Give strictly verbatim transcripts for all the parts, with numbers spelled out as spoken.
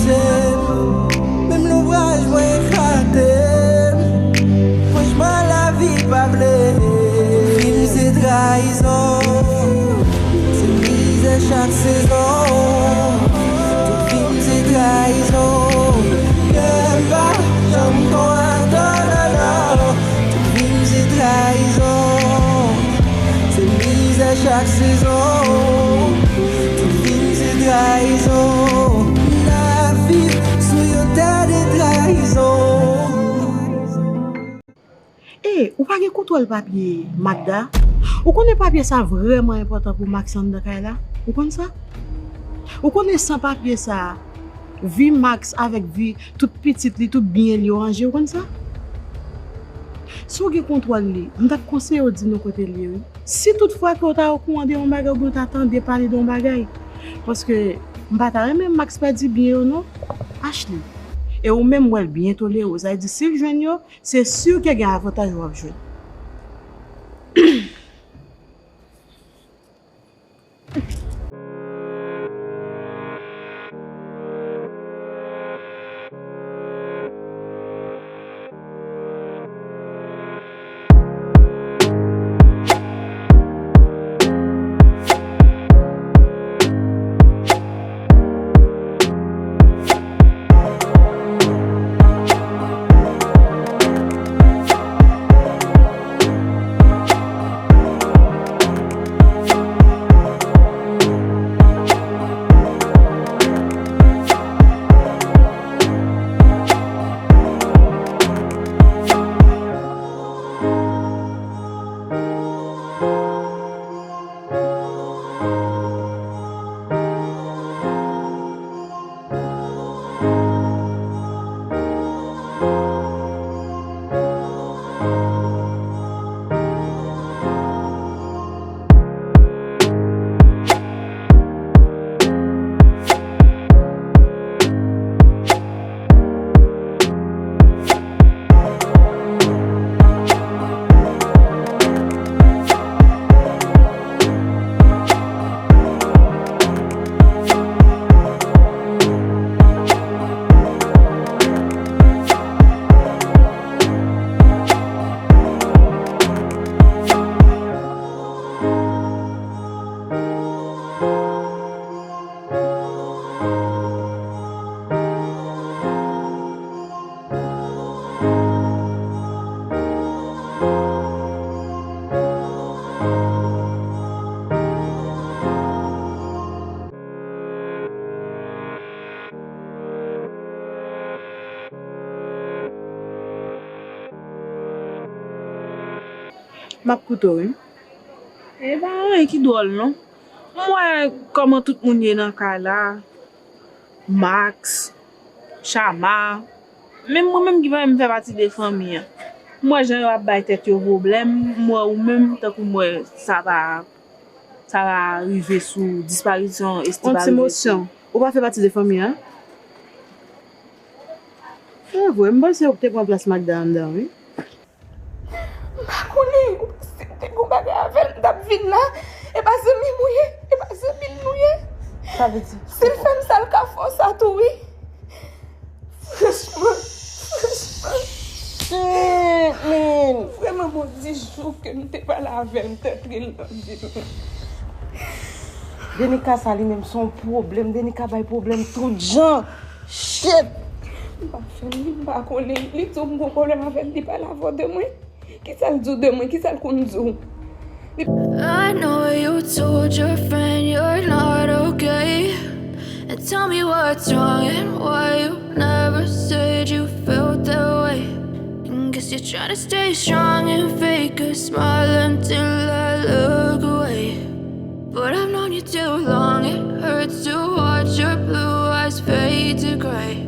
Menm lonbraj mwen eklate m. Franchman, lavi pa vle. Tout vi m se trayizon. Se mizè chak sezon. Tout vi m se trayizon. Kè m pa janm kontan, non, non. Tout vi m se trayizon. Se mizè chak sezon. Tout vi m se trayizon. N ap viv sou yon tè de trayizon. E, ou pa gen kontwòl papye Magda? Ou konnen papye sa vrèman enpòtan pou Max anndan kay la? Ou konn sa? Ou konnen san papye sa, vi Max avèk vi tout pitit li, tout byen li yo an je, ou konn sa? Si w gen kontwòl li, m t ap konseye w di nou kote l ye, wi. Si toutfwa ke w ta okouran de yon bagay oubyen w ta tande pale de yon bagay, paske m pa ta renmen Max pèdi byen yo non, Ashley. E ou menm, m wè l byen tolere w. Sa vle di, si l jwenn yo, se si ke gen avantaj w ap jwenn. M ap koute w, wi. E pa anyen ki dwòl, non. M wè kòman tout moun ye nan kay la. Max, Chama, menm mwen menm ki pa menm fè pati de fanmi an. M wè jan yo ap bay tèt yo pwoblèm, m wè ou menm, tankou m wè sa pa, sa pa rive sou disparisyon Esty pa rive sou. Yon ti mosyon. Ou pa fè pati de fanmi an? Se vre, m panse ou te pran plas Magda anndan, wi. M pa konnen, ou panse m te gon bagay avè l, m t ap vin la? E pa zanmi m ou ye? E pa zanmi m nou ye? Sa vle di? Si l fè m sa, l ka fè w sa tou, wi. Franchman, franchman. Shit, man. Vrèman, bon, dis jou ke m te pale avè l, m t antre l nan vi m. Denika sa li menm se yon pwoblèm. Denika bay pwoblèm tout jan. Shit! M pa fè l, m pa konnen. Li di w m gon pwoblèm avè l, li pale avè w de mwen. Kisa l di w de mwen? Kisa l konn di w? I know you told your friend you're not okay. And tell me what's wrong and why you never said you felt that way. And guess you're trying to stay strong and fake a smile until I look away. But I've known you too long, it hurts to watch your blue eyes fade to gray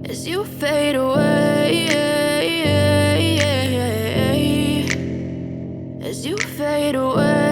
as you fade away, as you fade away.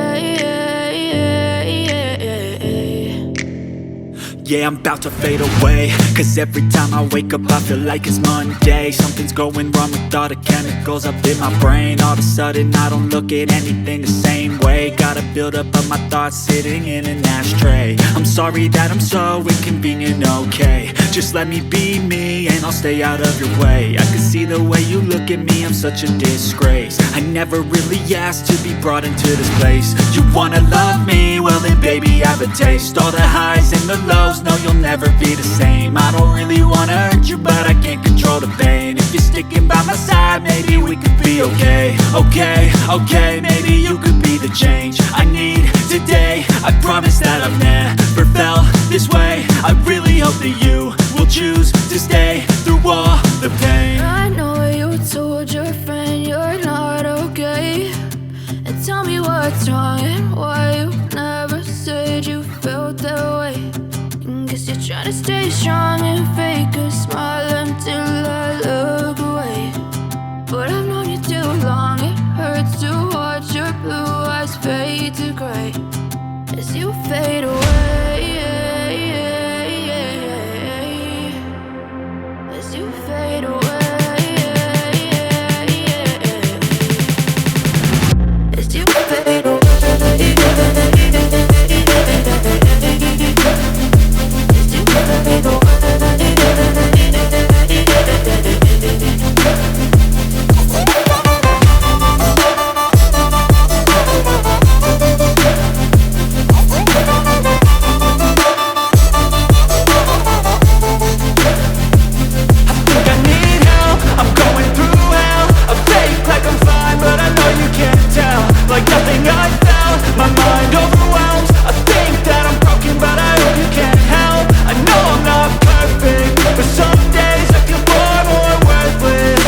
Yeah, I'm about to fade away. 'Cause every time I wake up, I feel like it's Monday. Something's going wrong with all the chemicals up in my brain. All of a sudden, I don't look at anything the same way. Gotta build Build up of my thoughts sitting in an ashtray. I'm sorry that I'm so inconvenient, okay? Just let me be me and I'll stay out of your way. I can see the way you look at me, I'm such a disgrace. I never really asked to be brought into this place. You wanna love me? Well then, baby, have a taste. All the highs and the lows, no, you'll never be the same. I don't really wanna hurt you, but I can't control the pain. If you're sticking by my side, maybe we could be okay. Okay, okay, maybe you could be the change I need today. I promise that I've never felt this way. I really hope that you will choose to stay through all the pain. I know you told your friend you're not okay. And tell me what's wrong and why you never said you felt that way. And guess you're trying to stay strong and fake a smile until I look away. But I've known you too long, it hurts to watch your blue eyes fade to gray as you fade away. As you fade away. As you fade away. As you fade away. I think I need help, I'm going through hell. I fake like I'm fine, but I know you can't tell. Like nothing I felt, my mind overwhelms. I think that I'm broken, but I hope you can't help. I know I'm not perfect, but some days I feel far more worthless.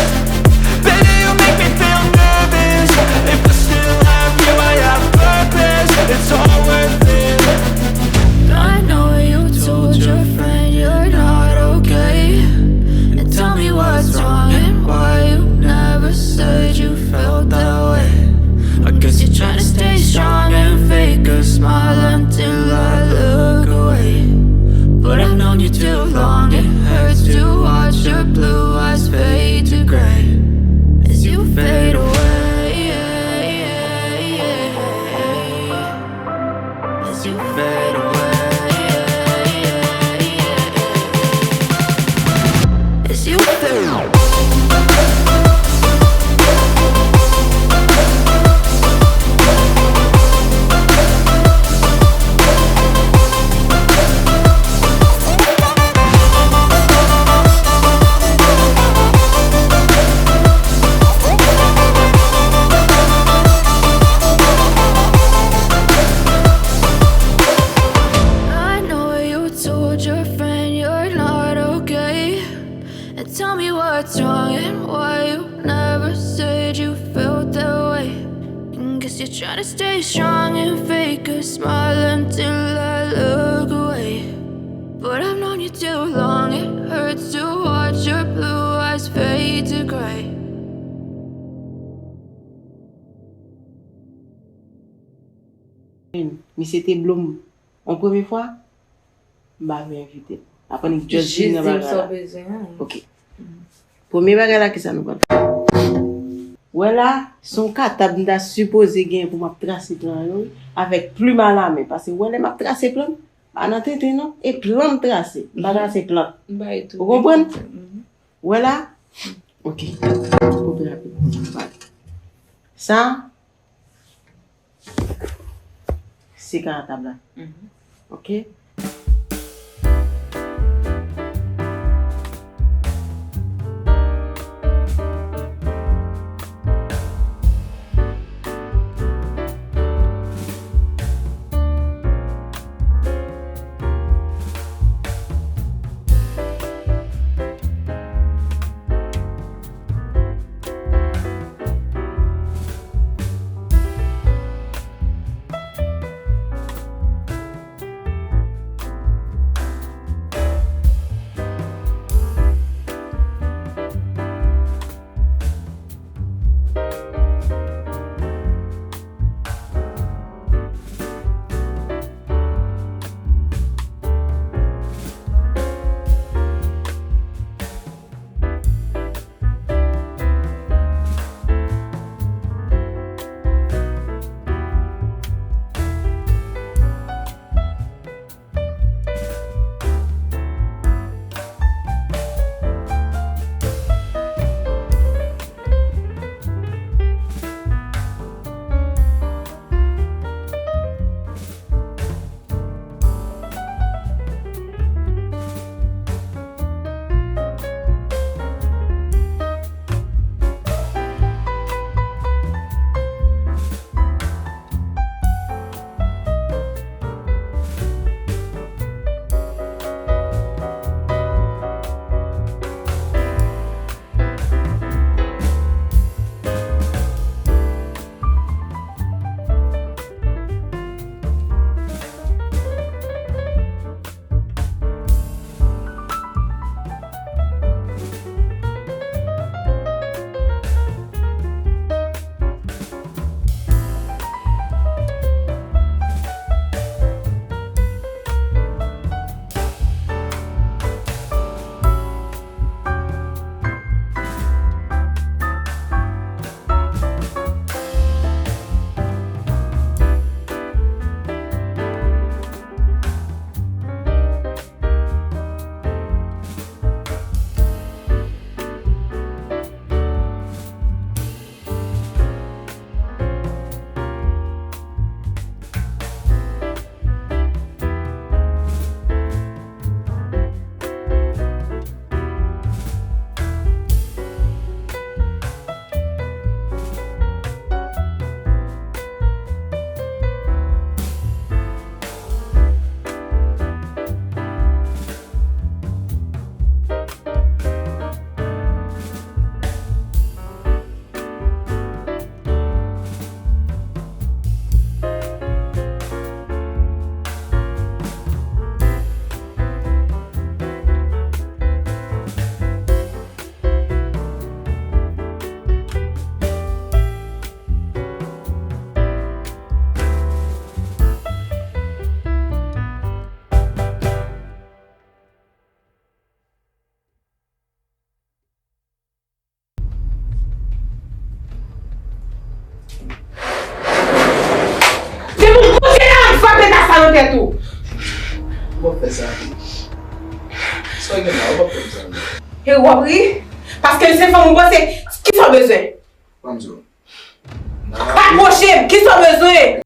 Baby, you make me feel nervous. If I still have you, I have purpose. It's all worth it. I know you told your friend you're not okay. And tell me what's wrong and why you never said you felt that way. I guess you're trying to stay strong and fake a smile until I look away. But I've known you too long, it hurts to watch your blue eyes fade to gray as you fade away. As you fade away. As you fade away. I know you told your friend you're not okay. And tell me what's wrong and why you never said you felt that way. And guess you're trying to stay strong and fake a smile until I look away. But I've known you too long, it hurts to watch your blue eyes fade to gray. Misye te blow m yon premye fwa, m pa vle envite l. Aprann li just vin nan bagay la. Ok. Premye bagay la, kisa nou pral fè? Wè la, se yon katab m ta sipoze gen pou m ap trase plan yo, wi, avèk plim alamen. Paske wè lè m ap trase plan m, pa nan tenten non, e plan m trase, m pa trase plant. Ou konprann? Wè la? Ok. Koupe rapid. Sa, se katab la. Ok? tèt ou. Ou p ap fè sa. Sa w gen la, ou p ap fè m sa. E w ap ri? Paske l se fanm ou panse, kisa w bezwen? Ban m di w. Pa pwoche m, kisa w bezwen?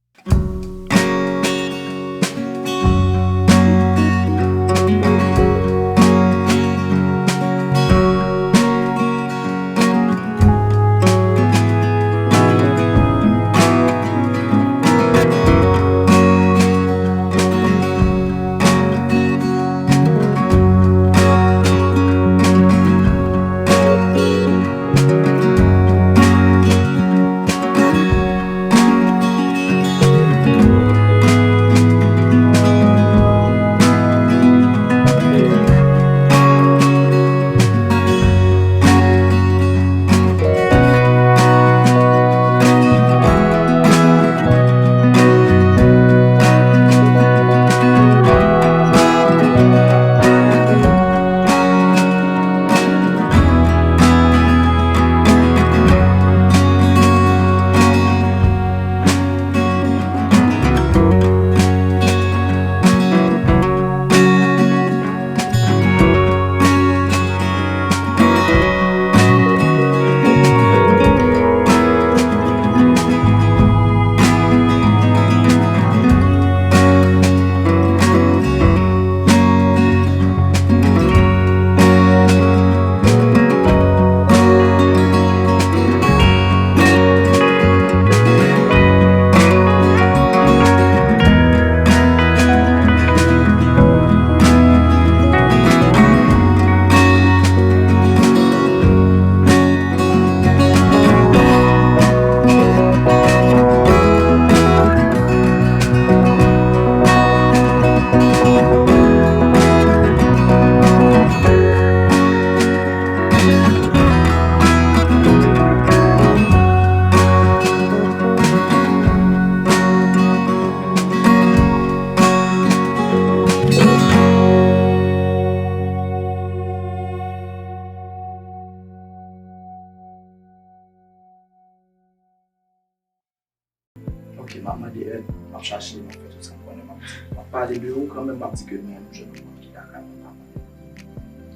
Ok, m ap mande èd, m ap chache, m ap fè tout sa m konnen, m ap di, m ap pale de ou kanmenm, m ap di ke menm jèn moun ki lakay mwen pa konnen.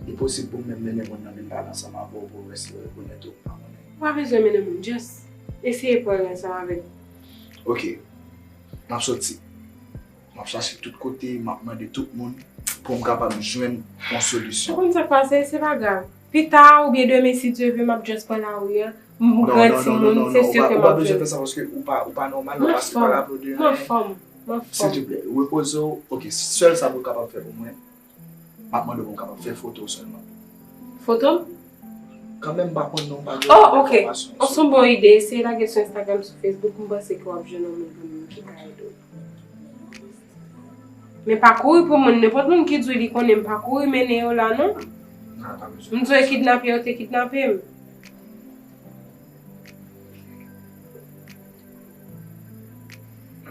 Li posib pou m menm mennen moun nan vin pale ansanm avè w pou w wè si yo rekonèt ou, m pa konnen. Ou pa bezwen mennen moun, just eseye pran l ansanm avè m. Ok, m ap soti. M ap chache tout kote, m ap mande tout moun pou m kapab jwenn yon solisyon. Ou konn sa k pase, se pa grav. Pita oubyen demen, si Dye vle, m ap just pran lari a. M gran timoun, se si ke m ap jwenn. Non, non, non, non, non, ou pa, ou pa bezwen fè sa paske ou pa, ou pa nòmal, ou pa, ou pa kapab de anyen. M anfòm, m anfòm, m anfòm. Silvouplè, repoze w. Ok, sèl sa pou w kapab fè pou mwen, m ap mande w pou w kapab fè foto w sèlman. Foto m? Kanmenm, m pa konn non, m pa gen enfòmasyon. Oh, ok. Se yon bon ide. Eseye lage sou Instagram, sou Facebook, m panse ke w ap jwenn yon moun kanmenm ki ka ede w. Men pa kouri pran moun, nenpòt moun ki di w li konnen m, pa kouri mennen yo la non. M di w e kidnape yo te kidnape m.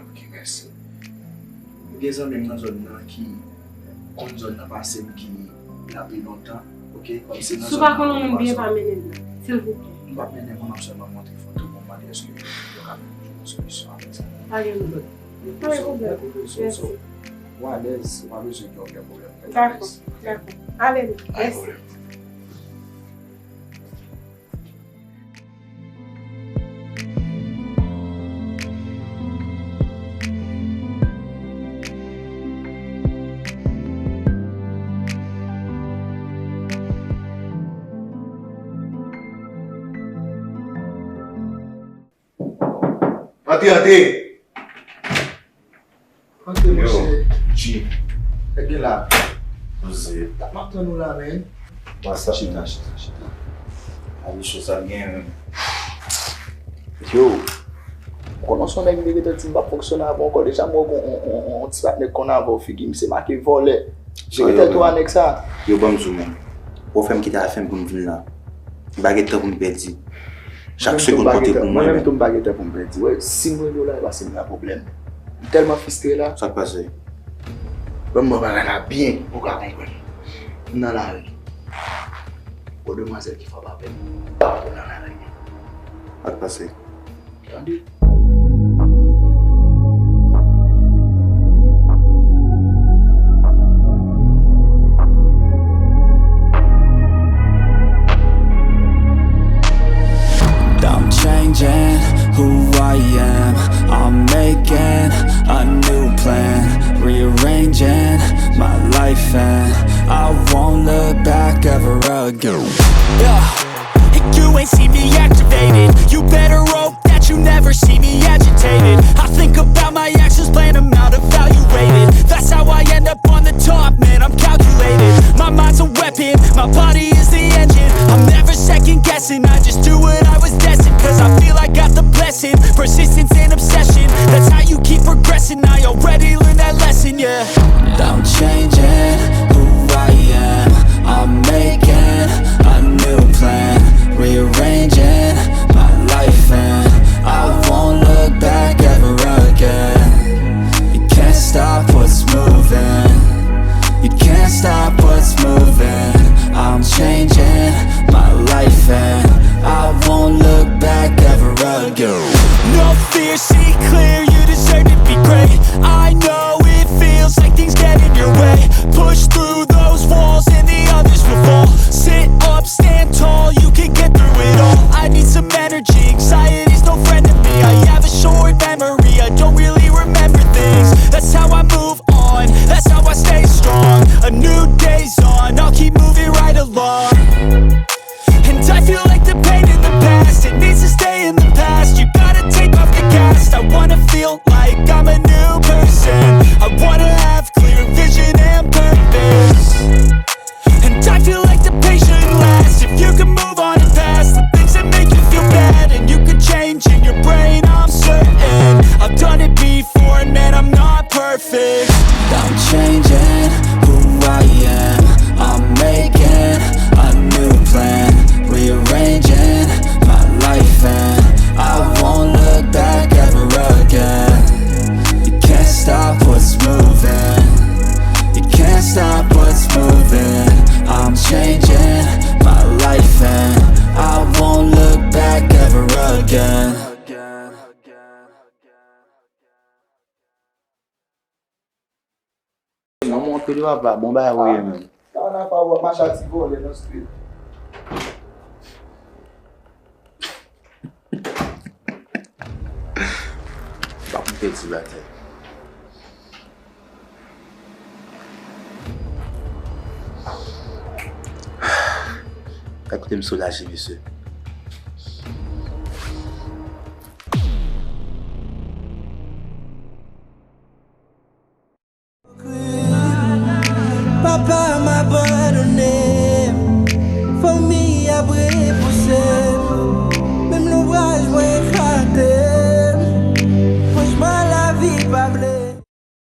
Ok, mèsi. M gen zanmi m nan zòn nan ki konn zòn nan pase m ki la pi lontan, ok? Kòm se nan zòn nan. Si w pa konn yon moun byen, pa mennen l la, silvouplè. M p ap mennen moun, m ap sèlman montre foto pou m mande èske yo ka jwenn yon solisyon avèk sa. Pa gen pwoblèm. Pa gen pwoblèm. Mèsi. Ou alèz, ou pa bezwen gen okenn pwoblèm. Dakò, dakò. Ale nou. Mèsi. Pa gen pwoblèm. Antre, antre! Antre, monchè. Yo, G. Nèg gen la. Poze. M ap tann ou la, men. Masa, chita, chita, chita. Ayi, cho sa gen, men. Yo, ou konnen se yon nèg m te gentan di m p ap fonksyone avè w ankò. Deja m wè w gen yon, yon, yon, yon ti patnè k konn avè w, figi m se make vòlè. Jere tèt ou a nèg sa. Yo, ban m di w, men. Ou fè m kite afè m pou m vin la. M pa gen tan pou m pèdi. Chak segonn konte pou mwen, men. Mwen menm tou m pa gen tan pou m pèdi. Wè, si m rele w la, e paske m nan pwoblèm. M tèlman fristre la. Sa k pase? Ban m bagay la byen pou w ka konprann. M nan lari. Gwo demwazèl ki frape avè m. Pa pou nan lari. Sa k pase? Tande. My mind's a weapon, my body is the engine. I'm never second guessing, I just do what I was destined. Cause I feel I got the blessing, persistence and obsession. That's how you keep progressing, I already learned that lesson, yeah. I'm changing who I am, I'm making a new plan, rearranging my life, and I won't look back ever again. You can't stop what's moving. You can't stop what's moving. I'm changing my life and I won't look back ever again. No fear, see clear, you deserve to be great. I know it feels like things get in your way. Push through those walls and the others will fall. Sit up, stand tall, you can get through it all. I need some energy, anxiety's no friend to me. I have a short memory, I don't really remember things. That's how I move on, that's how I stay strong. A new day's on, I'll keep moving right along. And I feel like the pain in the past, it needs to stay in the past. You gotta take off the cast. I wanna feel like I'm a new person. I wanna have clear vision and purpose. And I feel like the pain shouldn't last. If you can move on and past the things that make you feel bad, and you can change in your brain, I'm certain. I've done it before, and man, I'm not perfect. I'm changing who I am. I'm making a new plan, rearranging my life, and I won't look back ever again. You can't stop what's moving. You can't stop what's moving. I'm changing my life and I won't look back ever again. Mwen montre li papa, bon bagay ou ye menm. Sa w nan pa w ap mache ak ti vòlè nan street. Pa koupe ti batay. Gad kote m soulaje, mesye. Papa m abandone.